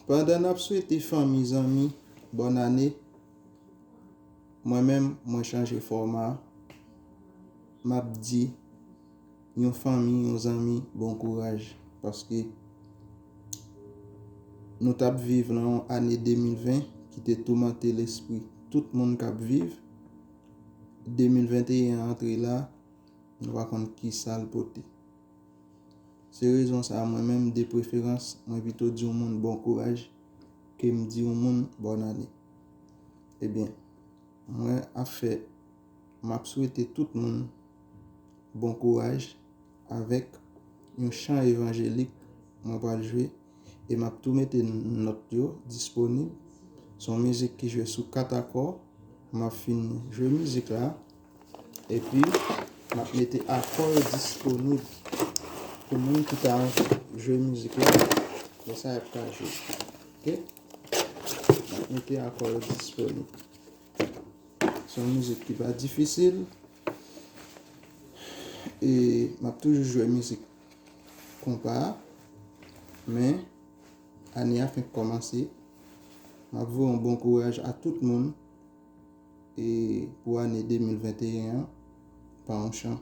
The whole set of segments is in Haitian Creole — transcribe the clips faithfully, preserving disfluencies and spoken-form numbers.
Pandan n ap swete fanmi, zanmi, bòn ane, mwen menm, mwen chanje fòma. M ap di yon fanmi, yon zanmi, bon kouraj. Paske nou t ap viv nan yon ane de mil ven ki te toumante lespri tout moun k ap viv. De mil venteyen an antre la, nou pa konn ki sa l pote. Se rezon sa a, mwen menm, de preferans, mwen pito di yon moun bon kouraj ke m di yon moun bòn ane. Ebyen, mwen ap fè, m ap swete tout moun bon kouraj avèk yon chan evanjelik mwen pral jwe, e m ap tou mete nòt yo disponib. Se yon mizik ki jwe sou kat akò. M ap fin jwe mizik la, epi m ap mete akò yo disponib pou moun ki ta jwe mizik la, lè sa y ap ka jwe. Oke? M ap mete akò yo disponib. Se yon mizik ki pa difisil, e m ap toujou jwe mizik konpa a, men ane a fenk kòmanse. M ap voye yon bon kouraj a tout moun, e pou ane de mil venteyen an, pa yon chan.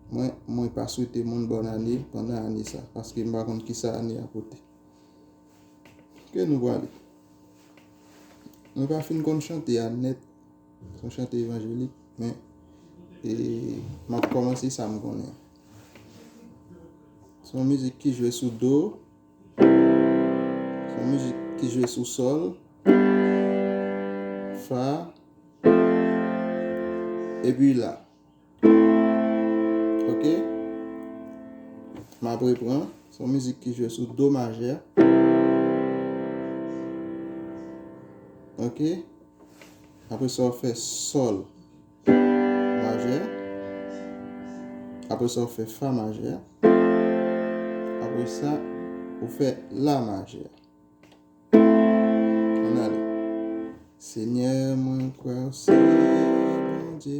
Mwen, mwen pa swete moun bòn ane pandan ane sa, paske m pa konn ki sa ane a pote. Ke nou prale. Mwen pa fin konn chante a nèt. Se yon chante evanjelik, men, e, m ap kòmanse sa m konnen. Se yon mizik ki jwe sou do. Se yon mizik ki jwe sou sòl, fa, epi la. Oke? M ap reprann. Se yon mizik ki jwe sou do majè. Oke? Apre sa, w fè sòl majè. Apre sa, w fè fa majè. Apre sa, ou fè la majè. Ann ale. Senyè, mwen kwè w se Bondye.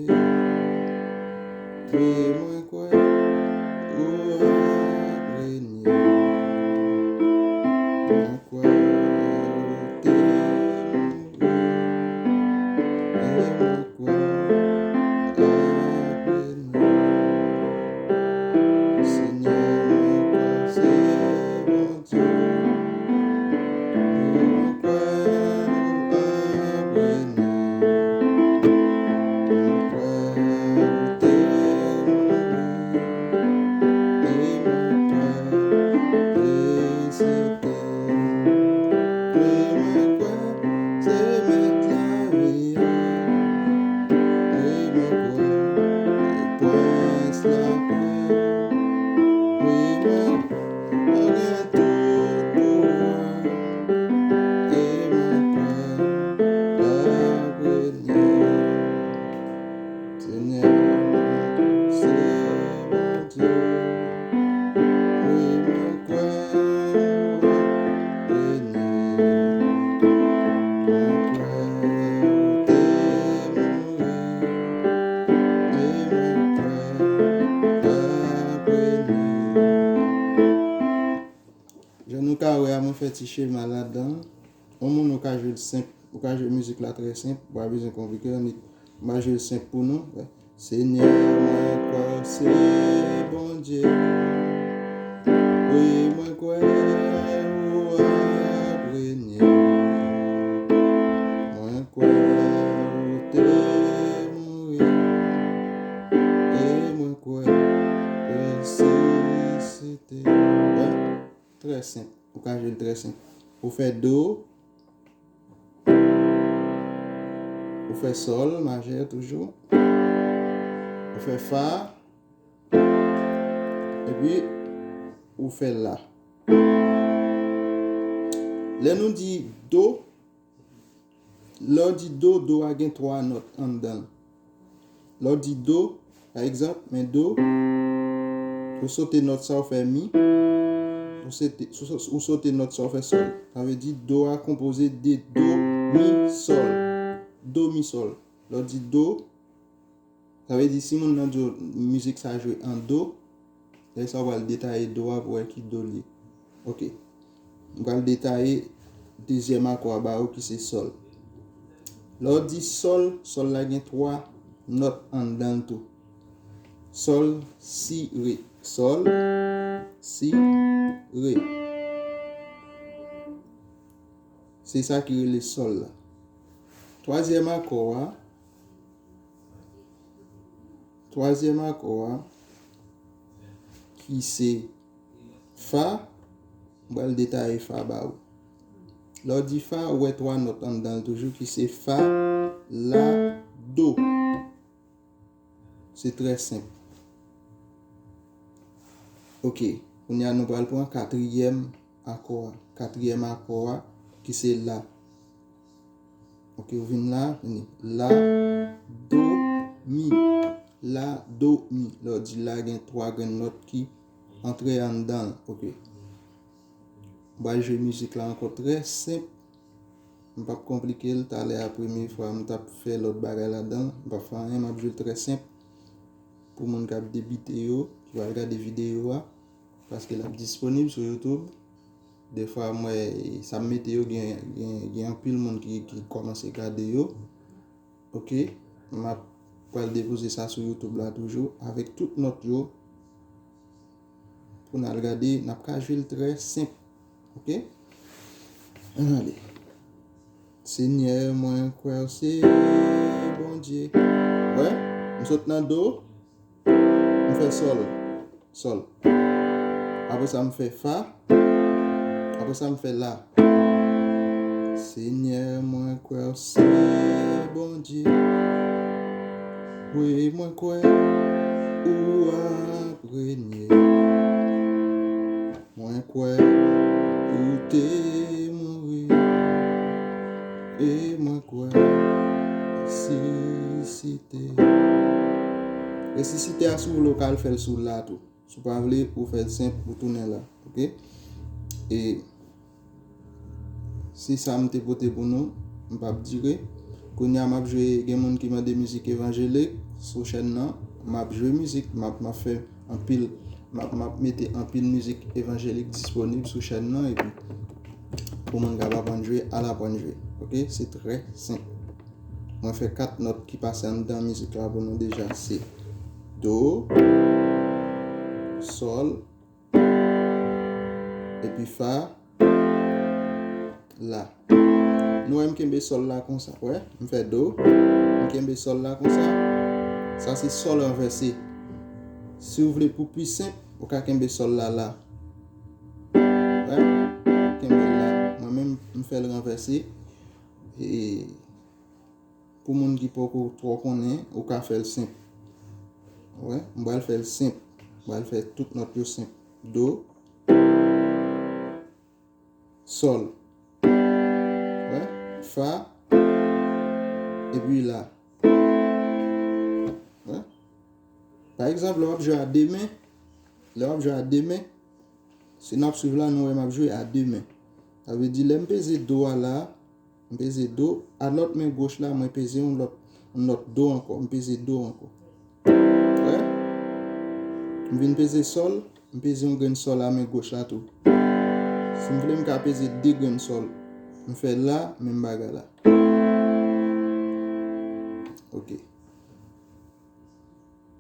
Wi, mwen kwè ou ap renye. Mwen kwè ou te mouri. E mwen kwè ou ap renye. Senyè, mwen kwè se Bondye. Mwen kwè ou ap renye. Mwen kwè ou te mouri. E mwen kwè ou resisite. Wi, mwen kwè se Mèt la, wi. Wi, mwen kwè se Prens lapè. Wi, mwen kwè ou gen tout pouvwa. E mwen kwè w ap renye. Senyè, se Bondye. Wi, mwen kwè ou ap renye. Mwen kwè ou te mouri. E mwen kwè w ap renye. Jan nou ka wè a, mwen fè ti chema ladan l. Yon moun ou ka jwe l senp, ou ka jwe mizik la trè senp, ou pa bezwen konplike annik. M a jwe l senp pou nou. Senyè, mwen kwè w se Bondye. Wi, mwen kwè ou ap renye. Mwen kwè ou te mouri. E mwen kwè ou resisite. Wè, trè senp. Ou ka jwe l trè senp. Ou fè do. Ou fè sòl majè toujou. Ou fè fa. Epi, ou fè la. Lè nou di do, lè w di do, do a gen twa nòt anndan l. Lè w di do, pa egzanp, men do, ou sote nòt sa, ou fè mi, ou sote, ou so-, ou sote nòt sa, ou fè sòl. Sa vle di do a konpoze de do, mi, sòl. Do, mi, sòl. Lè w di do, sa vle di si moun nan di w mizik sa jwe an do, lè sa w pral detaye do a pou wè ki do l ye. Oke. m pral detaye dezyèm akò a ba ou ki se sòl. Lè w di sòl, sòl la gen twa nòt anndan l tou. Sòl, si, re. Sòl, si, re. Se sa ki rele sòl la. Twazyèm akò a, twazyèm akò a, ki se fa, m pral detaye fa ba ou. Lè w di fa, ou wè twa nòt anndan l toujou ki se fa, la, do. Se trè senp. Ok, kounye a nou pral pran katriyèm akò a. Katriyèm akò a, ki se la. Ok, ou vin la, vini. La, do, mi. La, do, mi. Lè w di la, gen twa grenn nòt ki antre anndan l. Ok. M pral jwe mizik la ankò trè senp. M p ap konplike l. Talè a, premye fwa m t ap fè lòt bagay ladan l. M p ap fè anyen, m ap jwe l trè senp. Pou moun k ap debite yo, ki pral gade videyo a, paske l ap disponib sou YouTube. Defwa, m wè sa m mete yo, gen, gen, gen anpil moun ki, ki kòmanse gade yo. Ok, m ap pral depoze sa sou YouTube la toujou, avèk tout nòt yo. Pou n al gade, n ap ka jwe l trè senp. Ok? Ann ale. Senyè, mwen kwè w se Bondye. Wè, m sot nan do, m fè sòl. Sòl. Apre sa, m fè fa. Apre sa, m fè la. Senyè, mwen kwè w se Bondye. Wi, mwen kwè ou ap renye. Mwen kwè ou te mouri. E mwen kwè resisite. Resisite a, si w vle, w ka al fè l sou la tou. Si w pa vle, ou fè l senp, ou tounen la. Ok? E se sa m te pote pou nou. M p ap dire. Kounye a, m ap jwe, gen moun ki mande mizik evanjelik sou chèn nan. M ap jwe mizik, m ap, m ap fè anpil, m ap, m ap mete anpil mizik evanjelik disponib sou chèn nan. Epi, pou moun k ap aprann jwe, al aprann jwe. Ok? Se trè senp. Mwen fè kat nòt ki pase anndan mizik la pou nou deja. Se do, sòl, epi fa, la. Nou wè m kenbe sòl la konsa, wè? M fè do, m kenbe sòl la konsa. Sa se sòl ranvèse. Si w vle pou pi senp, ou ka kenbe sòl la la. Wè? Kenbe l la. Mwen menm, m fè l ranvèse. E pou moun ki poko twò konnen, ou ka fè l senp. Wè, m pral fè l senp. M pral fè tout nòt yo senp. Do, sòl. Wè, fa, epi la. Wè. Pa egzanp, lè w ap jwe a de men, lè w ap jwe a de men, si n ap swiv la, nou wè m ap jwe a de men. Sa vle di, lè m peze do a la, m peze do, a lòt men goch la, mwen peze yon lòt, yon lòt do ankò, m peze do ankò. Wè? M vin peze sòl, m peze yon grenn sòl a men goch la tou. Si m vle, m ka peze de grenn sòl. M fè la, menm bagay la. Ok.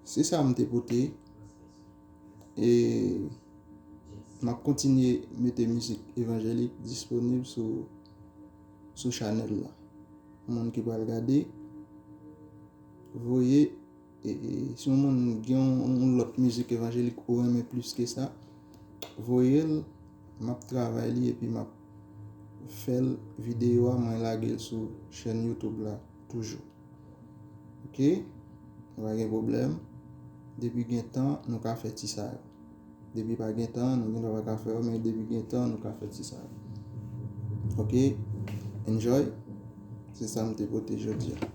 Se sa m te pote. E m ap kontinye mete mizik evanjelik disponib sou, sou chanèl la. Moun ki pral gade, voye, e, e, si yon moun gen yon, yon lòt mizik evanjelik ou renmen plis ke sa, voye l, m ap travay li epi m ap fè l videyo a, mwen lage l sou chèn YouTube la toujou. Ok? Nou pa gen pwoblèm. Depi gen tan, nou ka fè ti sa yo. Depi pa gen tan, nou gendwa pa ka fè yo, men depi gen tan, nou ka fè ti sa yo. Ok? Enjoy. Se sa m te pote jodi a.